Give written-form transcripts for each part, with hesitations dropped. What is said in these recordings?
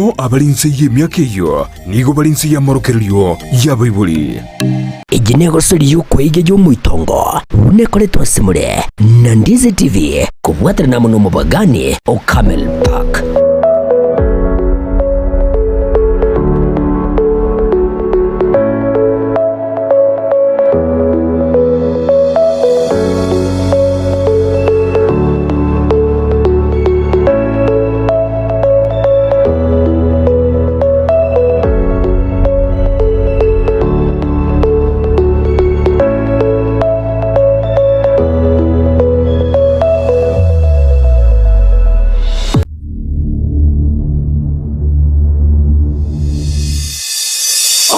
Mono abare inse y'emiaka eyio nigo bare inse y'amorokererio y'abaibori. Eye negosori y'okweiga y'omoitongo buna ekoretwe ase more na Ndizi TV kobwaterana amo nomobagani o Camel Park.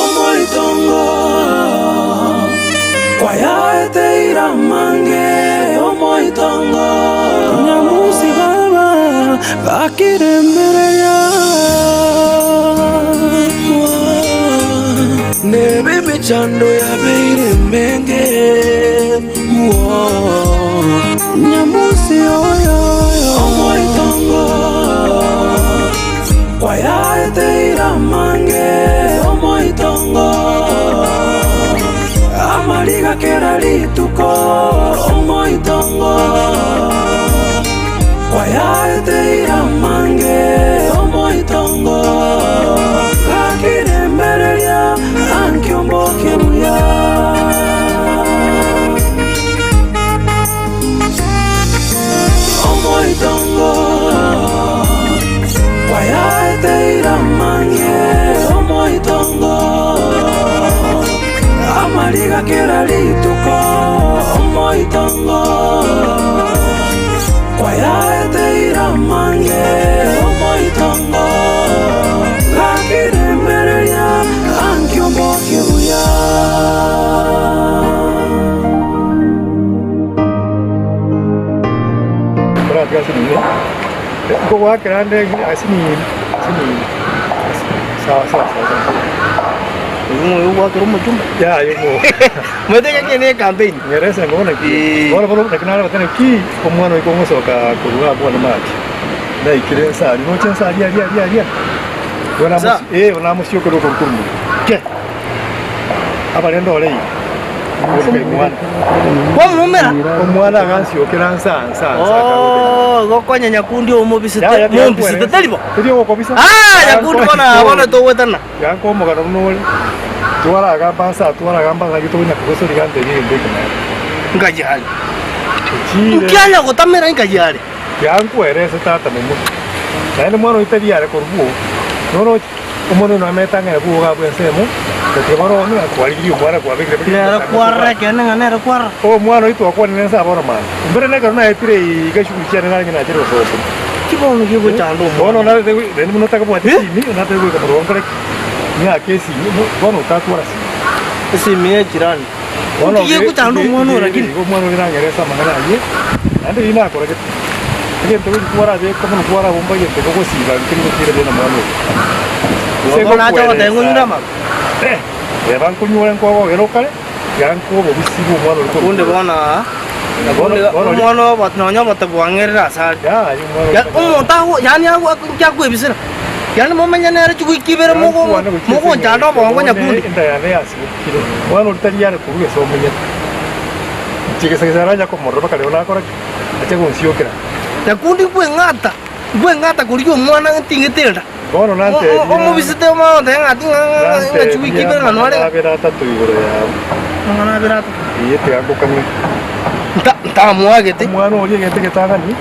Omoitongo kwayaeteire amange, omoitongo. Nyamusi baba gakirembereria, Nebe emechando yabeire emenge, Nyamusi oyo, omoitongo. Kwayaeteire amange omoitongo, amariga kera rituko omoitongo. Kwayaeteire amange omoitongo, gakirembereria ankio mbokie buya. Omoitongo kwayaeteire amange omoitongo amariga kera rituko omoitongo kwayaeteire amange omoitongo gakirembereria ankio mbokie buya. Koratiga ase nini, nkogoakera ande ase nini, ase nini, sawa sawa sawa sawa. Oyo ogoakera omochumba. Yaya omo. Omanyete ng'a eke ne ecampaign. Nyeresa ngo bono ki? Eh. Bono bono naki narabate naki omwana oyo kongosoka korwa abwo one mache. Naikire nsa aria, noche nsa aria aria aria aria. Bono Nsa? namosi eh namosiokerwa okoru korwa Ke! Abarende ore iga. Kwamomera? Omwana agansiokera nsa nsa nsa Oh, igo konya nyakundi omobisete, mombisete tari bo? Teri ogokobisa. Ah, nyakundi bono bono togwetana. Yanka omogano buna ore. Twaragamba nsa twaragamba nsa gaki tokonya kogosori gante egento eke naende. Nkayi are. Ochire. Nkianya gotamera nkayi are. Yankwerese tata momura. Naende mwana oyo tari are korwa bwoo. Noroche. Omonene oamete ang'e bwoga bw'ensemo, gatiga bono ng'a kwarigirie omwana kwabekire buna Nere kwarora ekeene ng'a nere kwarora. Omwana oito twakwanire nse aboro mambia. Mbere nekero naetire iga eshughuli chiane narenge nachire gosoa oborimo. Ki bono gegochanda omwana? Bono narete goi naende buna otakabwati esimi, natari goika mororo nkore ki? Ng'ake esimi, bono otatwara simi. Esimi ya echirani. Bono Nki gegochanda omwana oyo lakini? Igo omwana oria nang'erese amang'ana ayio, naende riria nakoragete, egento geki kwarabeka mono kwarabomba egento kegosiba nkeri gotira buna omwana oria. Ase Bono nacha goteba ng'o onyure ngokoeresa, amaru. eh, reba nkonyore nkogogera okare, tiga nkoe obobisi bwa omwana oria Kunde korwa bono aa, Bono- kunde bono ri- omwana obo nonya obote bwang'erire ase are. Yaya omwana Ya- oria Omonto ago yaani agwo nki akwebisera? Yaani momenye nere chigwiki ibere mogo Yankwane gochia ase mogonchanda eng'encho obongo bono nyakundi. enda yane yasibokire. Omwana oria tari are korwa gese omenyete. Inche gese gese aranya komorora mpaka rero nakora ki? Ache gonsiokera. Nyakundi bweng'ata, bweng'ata korigia omwana ting'ete enda. Bono nantebia Omobisete omotebia ng'a ng'a chigwiki nantebia ibere ng'a nware amang'ana abere atato igoro yao. Amang'ana abere atato. Eye tiga ngokang'e. Nta ntamoagete. Omwana oria egento egetang'ani,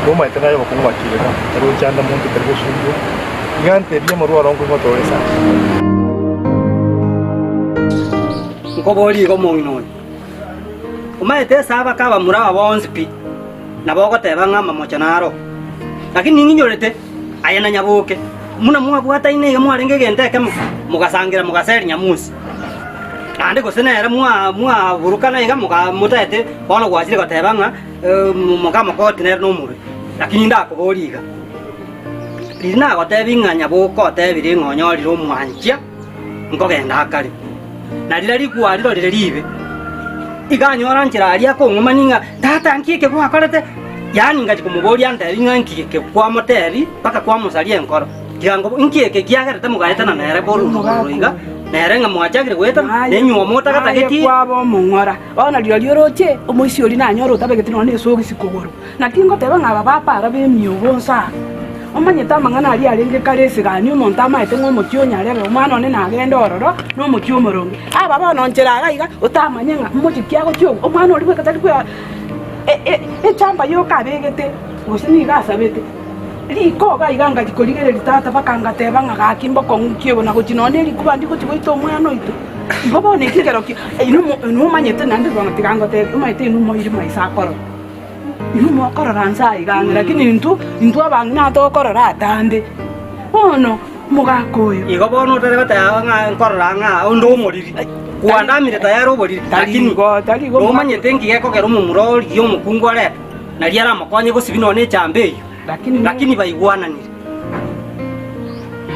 nomaete naye obokong'u bwakire iga, tari gochanda monto, tari gosumbua. Iga ntebie amarwa aro nkoigwa tore sana. Nkoborie iga omong'ina oyo, Omanyete ase abake abamura aba bonsi pi, nabo ogoteba ng'a amamocho naro? Lakini ning'inyorete aye na Nyaboke, buna mwabwataine iga mwarenge egento ekemo, mogasangera mogaseria Nyamusi. Naende gose nere mwa mwaburukana iga moga motaete bono gwachire goteba ng'a mokamokoti nere nomobe. Lakini ndakoborie iga, riria nagotebi ng'a Nyaboke otebire ng'a onyorire omwanchia, nkogenda akare, na riria rikwarire ribe, iga anyora nchera aria akong'umania ng'a tata nki eke gwakorete? Yaani ngachia komoboria antebi ng'a nki eke kwamotebi mpaka kwamosaria enkoro. Tiga nkobo, inki eke kiagerete mogaetana nere boru rogoro iga, nere ng'a mwachakire goetana, nenyuomo otagatageti? Naye kwaba omong'ora, bono rirorio oroche omoisia oria nanyore otabegeti nonya nesogisi kogoro. Naki ngoteba ng'a aba bapara b'emiogo onsi aa, omanyete amang'ana aria arenge kare esigani, omonto amaete ng'a omochie o nyarebe, omwana one nagende ororo, nomochie omoronge. Aba bono nchera iga iga, otamanye ng'a mochie ki agochia ogo, omwana oria bweka tari kwea echamba yoka abegete, gose nigo asabete. Riko iga iga ngachikorigereria tata mpaka ngateba ng'a gaki mbokong'u ki obo, na gochia nonya ne rikuba ndigochia goita omwana oito. Igo bono eki ekero ki inwe inwe omanyete naende bono tiga ngotebie, omanyete inwe moire maiso akorora. Inwe mokorora nse aa iga ang'e, lakini intwe, intwe abang'ina tokorora atambe. Bono omogaka oyo. Igo bono otari goteba ng'a nkorora ng'a onde omoriri, kwandamire tayari oboriri, lakini nomanyete nki gekogera omomura origie omokungu arete, nario aramokonye gosibia nonya echambe eyio, lakini baigwananire.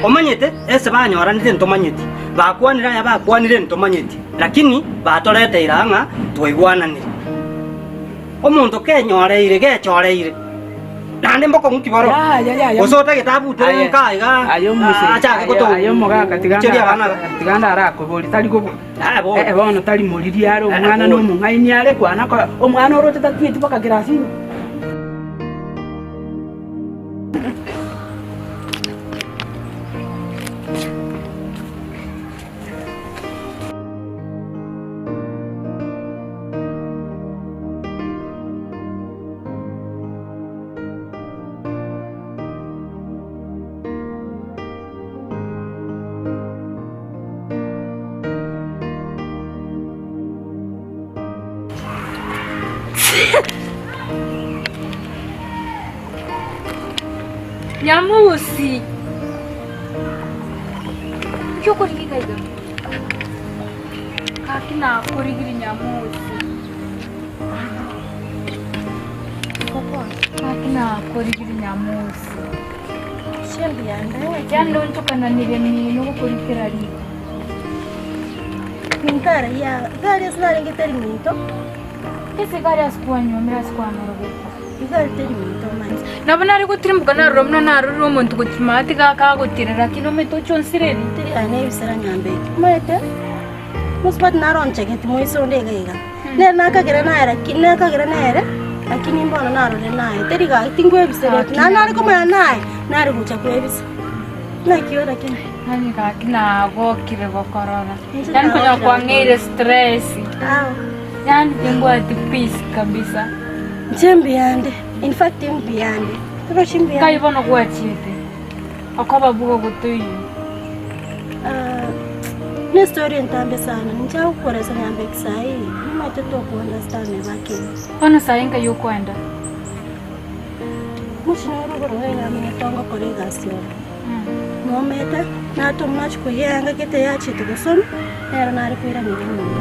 Omanyete ase banyoranire ntomanyeti, bakwanire aya bakwanire ntomanyeti, lakini batoreteire aa ng'a twaigwananire. Omonto kenyoreire gechoreire, naende mbokong'u ki boro? Yaya, yaya. Gose otagete abutere Aye, nka iga aye omuse, achake aye, aye omogaka tiga gotocheria ndara- abana iga. tiga ndarakoborie, tari gobo Aye bono. Eh, bono tari moriri are Eh, omwana bono. nomong'aini are kwana ko omwana oroche tatieti mpaka kirasini. Nyamusi! Nki okorigia iga iga? Gaki nakorigirie Nyamusi. Gaki nakorigirie Nyamusi. Yaani nonchokananire mino gokorikera riko. Igari ase narenge teri minto. Ase igari ase kwanyuomire ase kwanyorogete. Igari teri minto omanyete. Nabo nare gotirimboka narora buna narorire omonto gotirima tiga akagotirera lakini omanyete oche onsireri. Teri aye nebisera nyambeki. Omanyete mosubati naro onchegeti moise onde iga iga. Nere nakagera naye lakini nakagera nere lakini mbono narorire naye teri gaki tingwebisereti. Naende nare komanya naye nare gocha kwebisa. Naki ore lakini? Yaani gaki nagokire gokorora. Inche Yaani konya nagokire kwang'eire stress. Ao. Yaani timbwati peace kabisa. Inche mbuyande, in fact mbuyande. Torochi mbuyande. Nkai bono gwachiete okoba buga gotoiyo. Ah, ne story entambe sana. Ninche agokoresa nyambeki sahi, nimaete toku understand ebakeri. Bono sahi nkai okoenda? Mochie noro igoro iga ng'amanyete ngokora egasi oro. Momete, natoma nachia koyia gete yachiete gosona, nero nare koiraneria nyomba.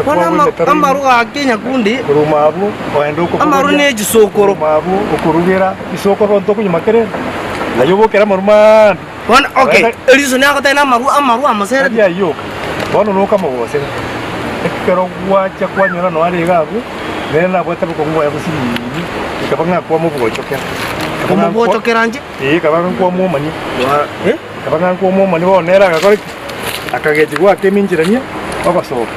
Bono amaru gake nyakundi, amaru ne chisokoro. Bono okay, eriso nagotebia na amaru amaru amosereti. Bono nokamogosera, ekero gwacha kwanyora nonya are iga abwo, nere nabwate bokong'u bwaye bosibiri, ekaba ng'a kwamobochokera. Ekaba ng'a nkwa- Komobochokera inche? Ee, ekaba ng'a nkwamwomania. Ekaba ng'a nkwamwomania bono nere agakora ki? Akagechigwa akeminchirania, ogosoka.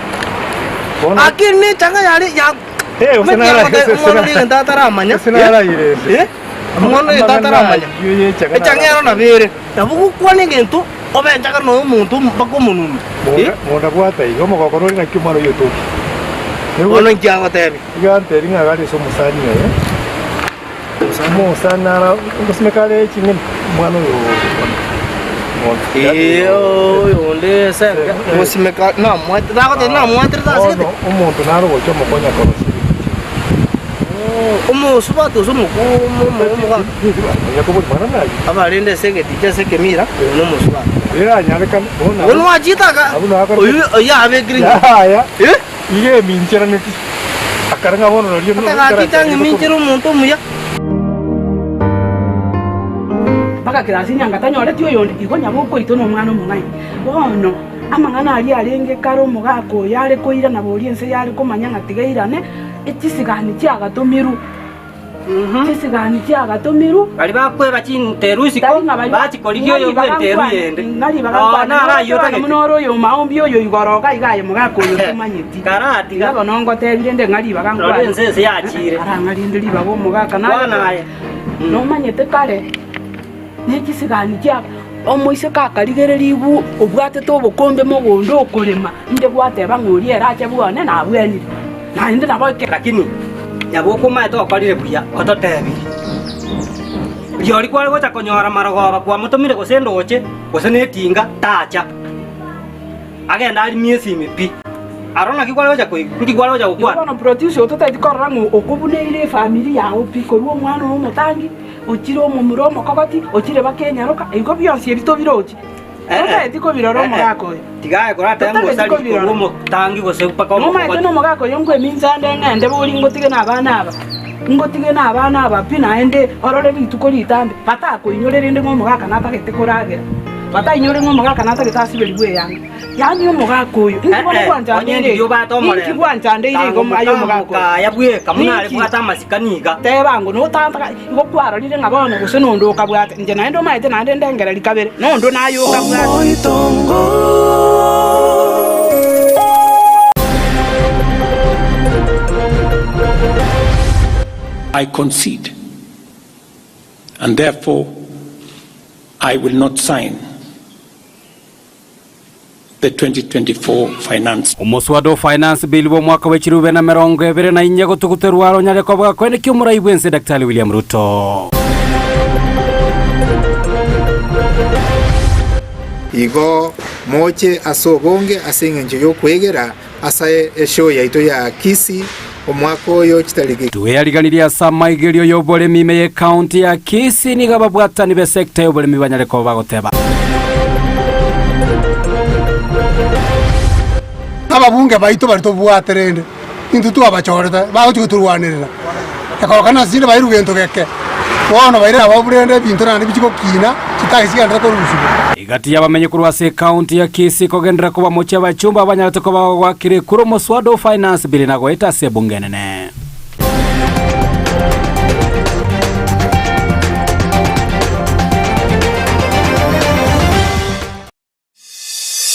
Bono Lakini ne echanga yare ya Eh, gose Omanyete nara- agote- gose omwana nara- oria egento ataramanya. gose naraire ase. Eh? Omwana oyo tataramanya. Echanga ero nabo ere. Nabo gokwana egento obe enchaka noyo omonto mpaka omonunu. Eh? Monda bwata iga omogoko nore naki omwana oyo otoki. Bono inki agotebia? Iga antebia ng'a gare ase omosani oye. Omosani nara ngosimeka are ching'eni omwana oyo Ee, oyonde ase ngosimeka namwate nagotebia namwaterete ase gete. Bono omonto nare ogocha omokonya korosia Omosubati gose omogaka abarende ase egeticha ase ekemira, oyo nomosubati. Bono gwachiete aka oyio oyio abekire nyuma. Eh? Atagaticha ng'a iminchere omonto omuya. Mpaka kirasi nyanga tanyoreti oyonde, igo nyaboka oito nomwana omong'aini. Bono amang'ana aria arenge kare omogaka oyo are koirana boria ense yare komanya ng'a tiga airane, Chisigani chiagatomirwe. Chisigani chiagatomirwe. Baria bakweba chinteru isiko, bachikorigia oyo bw'enteru yende. Oo, naro ayio otagete. Buna ore oyo omaombi oyo igoro iga iga aye mogaka oyo tomanyeti. Karatiga. Iga bono ngotebire nde ng'a ribaga Rora nkwane. ense ense yachiire. Arang'a rinde ribaga omogaka naye. Kwana aye. Nomanyete kare ne chisigani chia omoiseke akarigererigwe obwatete obokombe mogondo okorema, inde gwateba ng'a oria ere ache bwane nabwenire. Naende nabo ekero. Lakini nyaboka omaete okorire buya, ototebirie. Rirorio kware gocha konyora marogoba kwamotomire gose endoche, gose netinga, tacha. Agende arimie esimi pi. Aro naki kware gocha koigwa? Nki kware gocha Igo gokwana? bono producer ototaeti korora ng'a okobuneire efamiri yao pi korwa omwana oo omotangi, ochire omomura omokogoti, ochire baka enyaroka, igo bionsi ebi tobirochi. Totaeti kobirora omogaka oyo. Tiga aye koratebe Totageti ng'osari kobirora. korwa omotangi gose mpaka Nomaete omokogoti. nomogaka oyo nkoemincha nde ng'ende bori ngotige nabana aba, ngotige nabana aba pi naende orore rituko ritambe, batakoinyore rende ng'a omogaka natagete koragera, batainyore ng'a omogaka natagete asiberigwe eyanga. Yaani omogaka oyo, inki bono Eh, eh, onye bwanchandeire ndiria iga? obwate Inki omorembe. bwanchandeire igo Tango aye omogaka oyo? mokaya bweka buna are Ninki? bwate amasikani iga. Teba ng'o notantaka igo kwarorire ng'a bono gose nonde okabwate, inche naende omaete naende ndengereri kabere, nonde naye okabwate. Omoitongo. I concede and therefore I will not sign the 2024 Finance. Omoswada o Finance Bill bw'omwaka bwe chirube na 24 gotuguterwa aro onyare koba gakoenekia omorai bw'ense Daktari William Ruto. Igo moche ase obonge ase engencho y'okwegera ase eshow yaito ya Kisii omwaka oyo chitariki. Tweariganirie ase amaigerio y'oboremi ime y'ecounty ya Kisii nigo ababwatani b'esecta y'oboremi banyare koba bagoteba. Ababunge baito baria tobwate rende intwe twabachorete bagochia gotorwanerera, ekorokana ase rinde bairwe gento geke, bono baire abwo rende ebinto naende bichie gokina, chitagisi chigenderere korusigwa. Egati y'abamenyi korwa ase ecounty ya Kisii kogenderera koba mochie abachumba abanyarete koba bagoakera ekura omoswada o Finance Bill na goeta ase ebunge enene.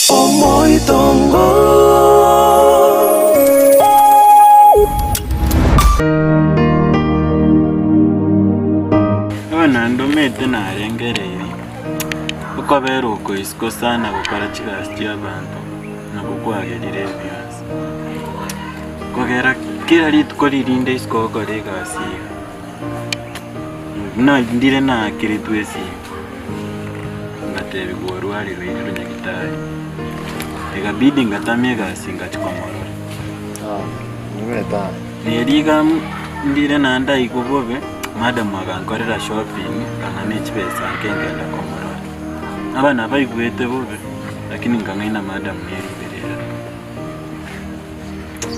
Omoitongo. Bono ndomete narengereirie, okobera oko isiko sana gokora chigasi chi'abanto, nabwo kwagerire ebionsi. Kogera kera rituko ririnde isiko gokora egasi iga, buna ndire naakeretwe esimi, ngatebigwa orwarire oirwe nyagitari, ekabidi ngatama egasi ngachia komorora. Neri iga ndire naende aigwe bobe, madam agankorera shopping, akang'a ne chibesa nke nkenda komorora. Abana baigwete bobe, lakini nkang'aina madam neriberera.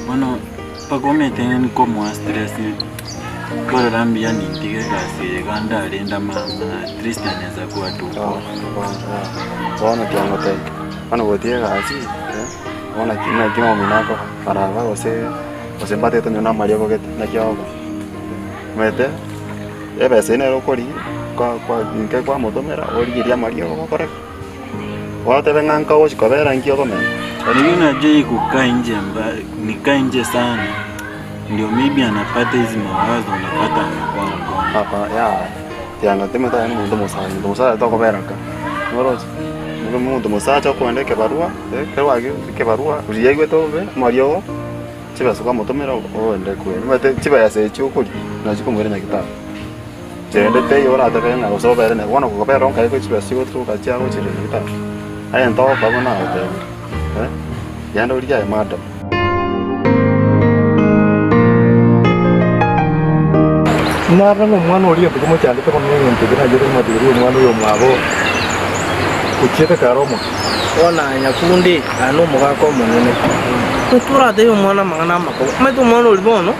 Bono mpaka omanyete nkomoa stress, nkorora mbuya nintige egasi eye iga ndarenda mama at least anyaza kuwa tu poa. Bono tiangotebia, bono gotiga egasi, bono naki naki omino akoba, araba gose gose mbatete onye namariogo gete, naki agoba. Omanyete, ebesa eyio nere okorigia, kwa kwa nke kwamotomera origerie amariogo gokora ki? Gwateba ng'a nka ogochi kobera nki okomenya. Lakini unajua hii kukaa nje mba, nikaa nje sana ndio maybe anapata hizi mawazo unapata anakuwa mgonjwa. Hapa yaya tianga timotari na omonto omosacha, omonto omosacha tokobera nka, noroche? Nigo omonto omosacha okoenda ekebarua, ekero gwakire ekebarua riria aigwete bobe amariogo. Chibesa kwamotomera ogende kweri, omanyete chibesa echio okoria nachi komoira nyagetari. Kende teiyo oratebe ng'a gose obere nere, bono kobera onkaye ko chibesa chigoturuka chiagochire nyagetari, aye ntogoka buna nagotebire eh, genda origie aye madam. Narora ng'a omwana oria gento kimochandete mono negento ekio nachete komotigeria omwana oyo omwabo ochiete kare omoke. Bono aye nyakundi, aye nomogaka omonene, toratebie omwana amang'ana amakobe. Omanyete omwana oria bono,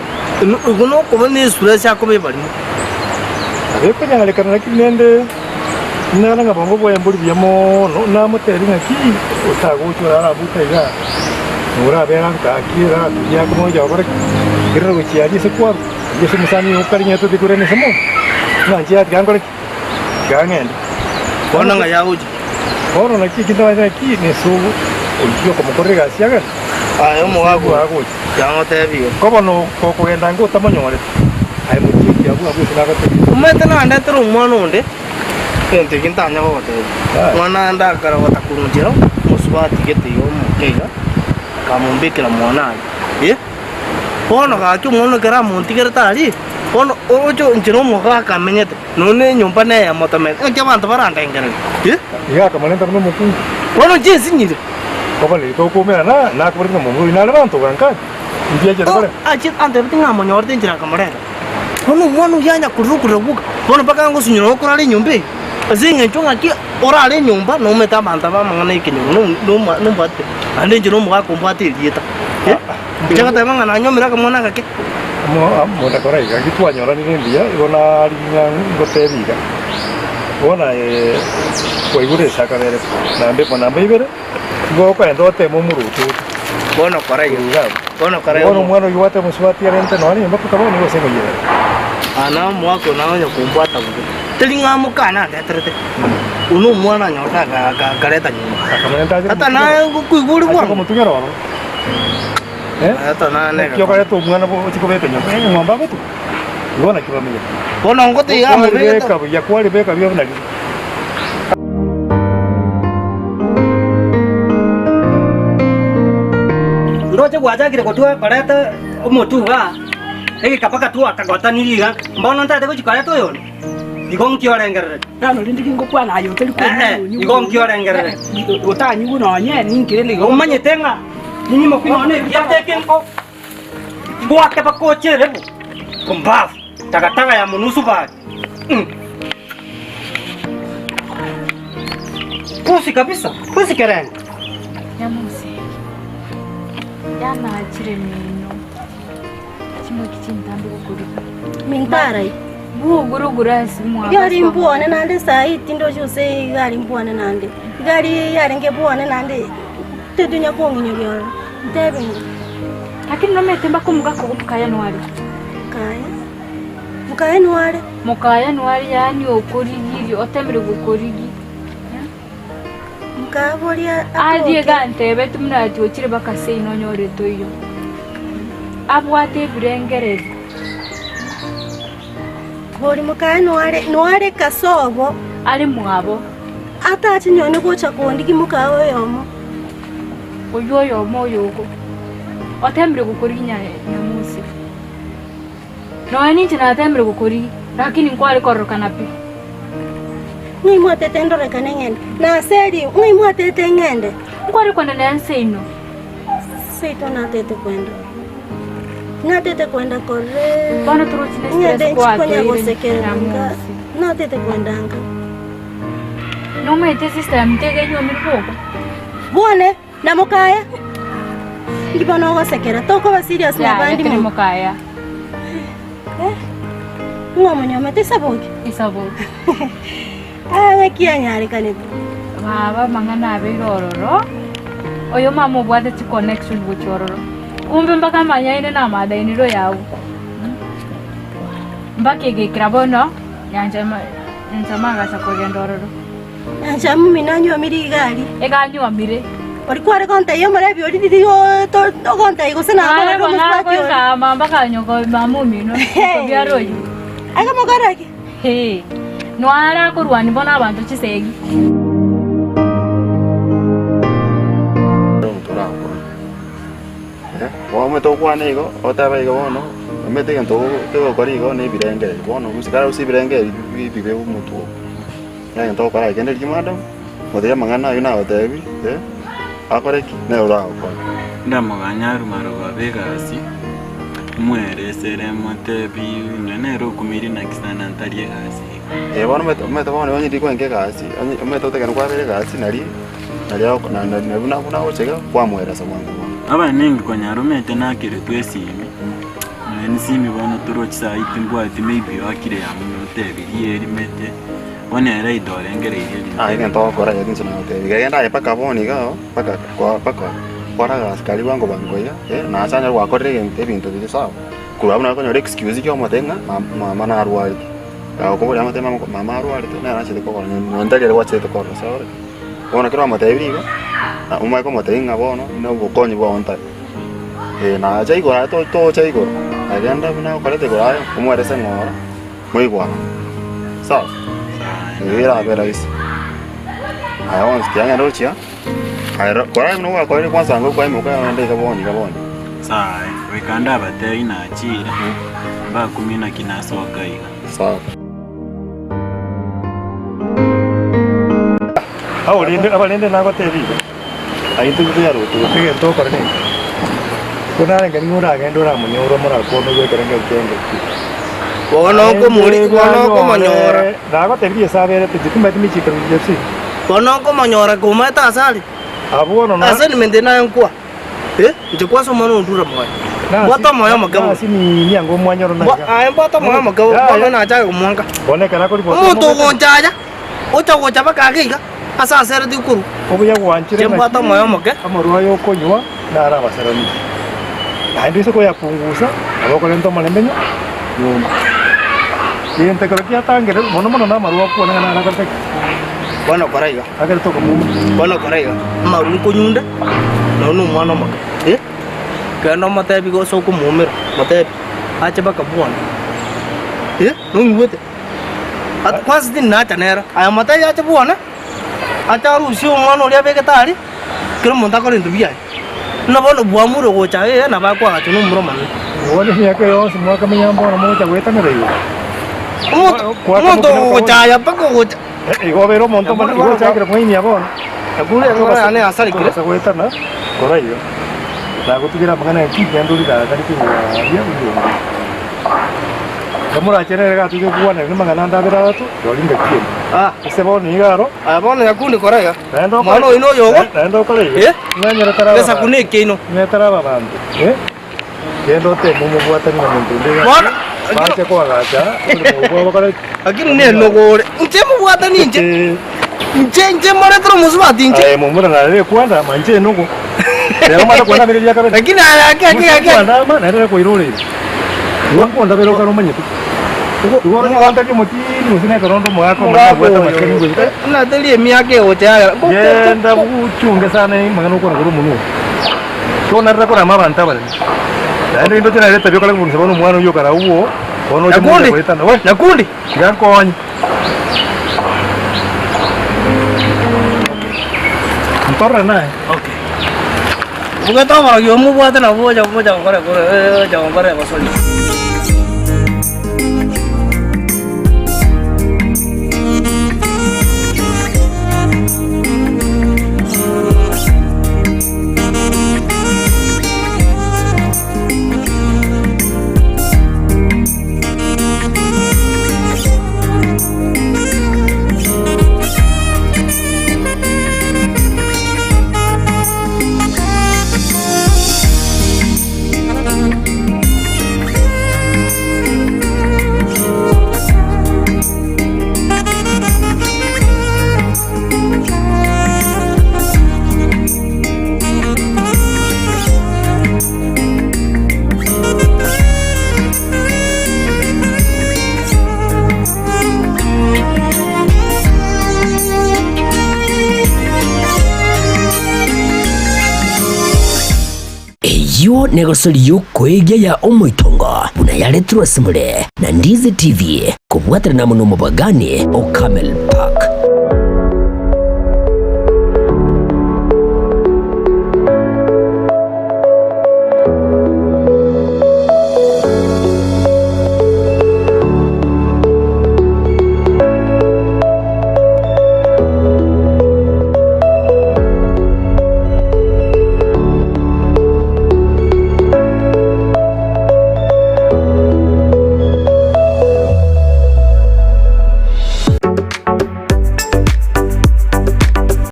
igo nokoba na esura ase akoba ebarimo. Nabo ekonyarekana lakini nende nare ng'a bongo bwaye mbori buya mono, namotebie ng'aki otagocha orare abwo iga, norabera nka ki oraturia akomocha gokora ki, kerere gochia aria ase kwarwa. Gose omosani oyo okare nyete otige korenda ase mono, ng'a inche tiga nkore ki? Tiga ng'ende. Bono ng'a yagocha. Bono naki ekio ntabanyete naki nesogo oichire okomokorera egasi ya gari. Aye omogaka Oyo agocha. Yang'otebia. Ko bono gokogenda ange otamonyorete, aye mochieki abwo abwo ase nagotebia. Omanyete nandetera omwana onde, egento eke ntanya gogotebia. Omwana ande akarogota korwa nchera, omosubati gete iga omoke iga, akamombekera mwana aria. Eh! Bono gaki omwana ekero amontigerete aria, bono oroche nchera omogaka amenyete, nonya na enyomba neyemo tamanyeti, naki abanto barandengereri. Eh! Iga akamorenta buna omokungu. Bono inche nsinyire. Koba tokomerana, nakoborete ng'a momura oyio nare banto gankani, inki achete koreta? Achete antebete ng'a amonyorete enchera akamoreta. Bono omwana oyio anya korera okorera gwoka, bono mpaka ngosunyora gokorara enyomba eye, ase eng'encho ng'aki orare enyomba nomanyete abanto aba amang'ana y'ekenyoro nombwate, naende inche nomogaka ombwate erieta. Inche ngoteba ng'a nanyomire akamwana agake. Omonto akora iga, gaki twanyoranire mbuya, igo narigia ng'a ngotebi iga, bono aye kwaigure ase akabere namba emo namba ibere. Igo okoenda oteme omoroto oria. Bono kora iga. Korwa iga abwo. Bono kora iga. Bono omwana oyio gwateba mosubati arente nonya nyomba mpaka bono nigo ase ngoyerera. Aa na omwaka oyo naye onya kombwata bobe. Teri ng'a mokana andeterete. Oyo na omwana anyorete akareta nyomba. Akamorenta ache Tata naye ngokoigwa ore ache bwango. komotugera ororo. Eh? Tata naye Naki nere. okoreta omwana ochi kobeka nyomba, eng'ombe agotuga. Igo naki bamenyete. Bono ngotiga amobegete. Kwaribeka buya, kwaribeka buya buna riria. Ndoche gwachakire gotwa koreta omotwe igaa, egeka mpaka twakagotanirie iga, mbono ntagete gochia koreta oyonde? Igo nki orengereretie? Nano rende gingokwana aye otari Eh, eh, igo nki orengereretie? Otanyigwe nonye ninki rende igo. Omanyete ng'a ninyimoki nonye ebiate eke nko ngoake bakochere bo, pumbafu, takataka ya monusu bari. Mm. Pusi kabisa, pusi kerengo. Nyamusege, yanachire mino, chingaki chintambe gokorika. Mintarai. Buguruguru ase mwaka. Igari mbwane naende sahi tindochi gose igari mbwane naende. Igari yarenge bwane naende tetonya kong'inyoria ororo. Ntebe ng'a. Lakini nomanyete mpaka omogaka ogo mokaya nware. Mokaya? Mokaya nware? Mokaya nware yaani okorigirie otemire gokorigia. Mokaya boria Arie atoke. gantebeti buna ati ochire mpaka seino onyorete oyio. Abwate ebirengererio. Bori mokaya nware nware kasobo. Are mwabo. Atache nyone gocha kondigi mokaya oyomo. Oyio oyomo oyoko. Otemire gokorigia Nyamusi. Nonya ninche natemire gokorigia, lakini nkware kororokana pi. Ng'ai mwatete ndorekane ng'ende? Naseri, ng'ai mwatete ng'ende? Nkware kwenda nere seino. Seito natete kwenda. Natete kwenda korore. Bono torochi ne stress Ng'ende kwatoire nchikonya gosekerera nka. Nyamusi. Natete kwenda nka. Nomaete sister mtege nyuomire boka. Bwane. Na mokaya, inki bono ogosekera? Tokoba serious na Yaya abandi tari mono. mokaya. Eh? Ng'o omonyomete Isaboki? Isaboki. Ah, ng'aki yanyarekanete? Baba amang'ana abeire ororo, oyo mama obwate chiconnection gochia ororo. Kumbe mpaka amanyaine na amadainiro yago. Mpaka egekera bono, nyanchama nyanchama agacha kogenda ororo. Nanche omino anywomire iga aria. Iga anywomire. Oria kware gontebia omorebi oria riria ogontebia gose Nare nakorire bono omosubati oria. agoika mpaka nyoko mama omino okobiara oyio. Akamokora ki? Hee. Noare akorwania bono abanto chisegi. Omanyete gokwana igo, ogoteba igo bono, omanyete egento kegokora igo na ebirengererio. Bono gose kare gose ebirengererio bibe omotwe oo. Egento ogokora kende riria madam, gotebia amang'ana ayio nagotebi, akore ki? Nere oragokore. Ndamoganya arwe marogoba egasi, mweresere motebi nonya nere okumirie naki sana ntari egasi iga. Eh bono omanyete omanyete bono onye rikwenka egasi, onye omanyete otegene kwabera egasi nari nari agoko na na buna buna agocha iga kwamweresa bwango bwango. Abanengi konyara omanyete nakeretwe esimi, nonya nesimi bono torochi saii timbwati maybe oakire yamo otebirie erimete. Bono ere aito orengereirie ebinto Aye ebi. egento ogokora aye inche nagotebia iga, genda aye mpaka bono iga oo, mpaka kwa mpaka kora agasi karia bwango bwango iga, eh, na ase anyare gwakorire egento ebinto bire sawa. Korwa abwo nare konyora excuse ki omotebia ng'a mama narwarete. Gakoboria amotebie mama mama arwarete nere nachete kogora nonye tari ere gwachete korora sawa. Bono ekero bamotebirie igo, na omanye komotebia ng'a bono na obokonyi bwao ntari. Eh nacha igoro aye to tocha igoro, aye genda buna okorete igoro aye omoerese ng'ora moigwane, sawa? Erio erabe rahisi. Aye onsi tiga ng'ende gochia, aye ro kora buna gwakorire kwansa ango kwaimoka ogende iga bono iga bono. Sawa, goika ndabatebie nachire, mbakumie naki nasoka iga. Sawa. Aborende abarende nagotebi iga, aye intwe toyaroche gose egento okore neke. Ko narenge ning'o oragende oramonyore omorakwane oigwe ekerengo ekenge ki. Bono okomori- bono okomonyora. Nagotebirie ase aberete inche timanyeti mechiko ya si. Bono okomonyora komaete ase are. Abwo bono na. Ase nimente naye nkwa. Eh, inche kwase omwana ondure moyo. Mbwate omoyo omoke bono. Nasi nini ango omwanyoro na iga. Aye mbwate omoyo omoke bono bono nachake komwanka. Bono ekero akoribota Omonto ogonchaya, ocha gocha mpaka ake iga, ase asereti korwa. Obuya gwanchire Inche mbwate omoyo omoke. Amarwa aya okonywa naro abaserani. Naende ase koyapungusa, nabo okorenta omorembe nyomba. Gento ekero kiatangire, mono mono namarwa okwane ng'a naro akorete ki? Bono kora iga. Akerete okomuuma. Bono kora iga, amarwa nkonyunde, nonya na omwana omoke, eh, kende omotebi gose okomoumera, motebi, ache mpaka bwane, eh, nong'igwete? At kwanza tindi nacha nere, aye motebi ache bwane, ache arusie omwana oria abegete aria, kera omonto akore ebinto biaye. Buna bono bwamure gocha ee, nabo akoagachwa na omomura omonene. Bono emiaka eye yonsi mwakamenya mbono mogocha goetanera igoro. Omonto omonto ogochaya mpaka ogocha. Igo obeire omonto omonene, igo ochakire kong'ainia bono. Ekuru eng'ora yane yasarekire. Ase goetana kora iga, nagotigera amang'ana aya chingendo rigaaka rikinywa aria oriombe. Ekero morachere ere gatoche gokwana namang'ana ande abere atato, rirorio ngaki ende. Ase bono iga aro. Aya bono nyakundi kora iga. Naende okore Omwana oino oyo ogo. Naende okore iga. Eh? Ng'anyore tari aba Egesaku banto. nekeino. Ng'anyore tari aba banto. Eh? Genda oteme omobwatani na monto onde iga. Bono, Bache koagacha omoremo obo bakore. Lakini nenogore. Inche mobwatani inche. Inche inche moretere omosubati inche. Aye momura nare kwanda manche enogo. Rero mara kwanda mbere ya kabere. Lakini aya ake ake ake. Kwanda ama nere koirorera. Igo nkonda okare omanyete. Igo ore ogantebia omotindi gose nekero onde omogaka omonene abwate amasikani ngoika. Buna teri emiaka egocha yagera. Genda buchunge sana amang'ana okwana korwa omonwa oo. Tonarire korama abanto abanene. Naende indoche nere etabia okare kobunisa bono omwana oyio okare agwo bono oche mocha Nyakundi, goetana. We! Nyakundi. Tiga nkonye. Ntorore naye. Okay. Obwate oborogi obo mobwate nabwo bocha bocha gokora gocha gokora egosori. Eyio negosori y'okoegia ya omoitongo buna yaretirwe ase more na Ndizi TV kobwaterana amo nomobagani o Camel Park.